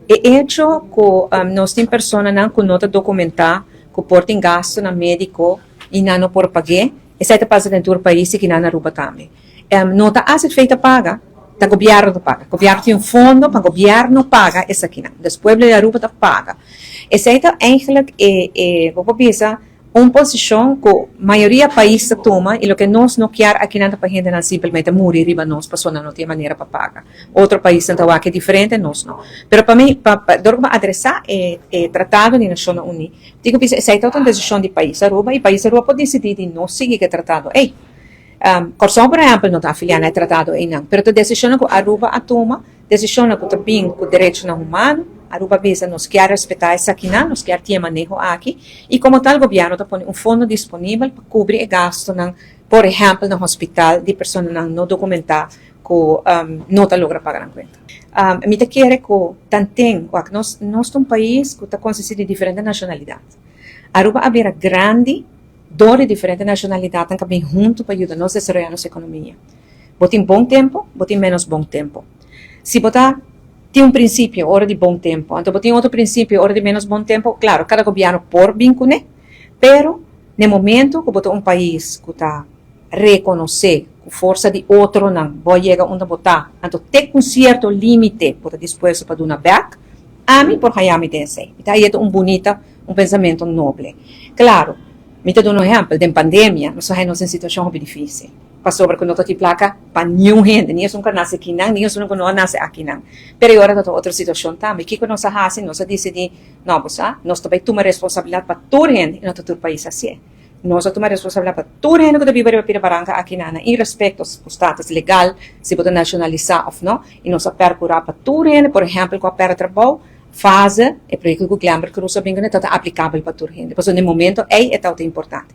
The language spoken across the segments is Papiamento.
E hecho ku nos tin personanan ku no ta dokumentá ku por tin gastunan médiko i nan no por pag'é, esei ta pasa den tur pais i kinan na Aruba tambe. No ta AZV ta paga, ta gobièrnu ta paga. Gobièrnu tin un fondo pa gobièrnu paga esakinan. Dus pueblo di Aruba ta paga. Esei ta eigenlijk e, e, bo por bisa, un posishon ku mayoria pais ta tuma i loke nos no kier akinan ta pa hendenan simpelmente muri riba nos pasobra nan no tin e manera pa paga. Otro paisnan ta wak e diferente, nos no. Pero pa mi, pa, pa, dor ku bo adresá e, e Tratado di Nashonnan Uní, tin ku bisa esei ta un desishon di pais Aruba i pais Aruba por disidí di no sigui ku e tratado ei. Kòrsou, por ehèmpel, no ta afiliá na e tratado einan, pero ta desishonnan ku Aruba a tuma, desishonnan ku ta bin ku derechonan humano. Aruba a bisa nos kier respetá esakinan, nos kier tin e maneho aki i komo tal gobièrnu ta pone un fondo disponibel pa kubri e gastunan, por ehèmpel na hospital di personanan no dokumentá ku no ta logra paga nan kuenta. Mi ta kere ku tanten wak nos nos ta un pais ku ta konsistí di diferente nashonalidat. Aruba a bira grandi dor di diferente nashonalidatnan ku a bin huntu pa yuda nos desaroyá nos ekonomia. Bo tin bon tempu, bo tin ménos bon tempu. Si bo ta tin un prinsipio ora di bon tempu, anto bo tin otro prinsipio ora di ménos bon tempu, klaro, kada gobièrnu por bin kuné, pero na e momentu ku bo ta un pais ku ta rekonosé ku forsa di otronan bo a yega unda bo ta, anto te ku un sierto límite bo ta dispuesto pa duna bèk, ami por haña mi den esei. Mi ta haña ta un bunita, un pensamentu noble. Klaro, mi ta duna un ehèmpel, den pandemia nos a haña nos den situashon hopi difísil, pasobra ku no ta tin plaka pa niun hende, ni esun ku a nase akinan, ni esun ku no a nase akinan. Pero e ora ta ta otro situashon tambe. Kiko nos a hasi? Nos a disidí, no bo sa, nos ta bai tuma responsabilidat pa tur hende i no ta tur pais hasié. Nos a tuma responsabilidat pa tur hende ku ta biba riba pida baranka aki na na irespekto si bo status legal, si bo ta nashonalisá òf no, i nos a pèrkurá pa tur hende, por ehèmpel ku a pèrdè trabou, fase, e proyekto ku Glenbert Croes a bin kuné ta ta aplikabel pa tur hende, pasobra na e momento ei e tabata importante.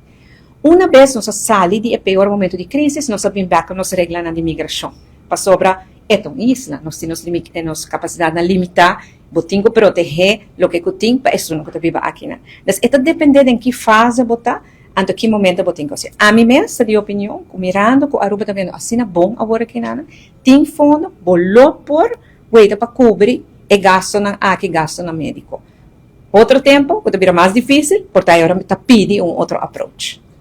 Una bes nos a sali di e peor momento di krísis, nos a bin bèk ku nos reglanan di migrashon, pasobra e ta un isla, nos tin nos nos kapasidatnan limitá. Bo tin ku protehé loke ku tin pa esunnan ku ta biba akinan. Des e ta dependé den ki fase bo ta, anto ki momento bo tin ku hasi. Ami mes ta di opinion ku mirando ku Aruba ta bendo asina bon awor akinana, tin fondo, bo lo por weita pa kubri e gastonan aki, gastonan médiko. Otro tempo ku ta bira mas difísil, por ta e ora ta pidi un otro approach.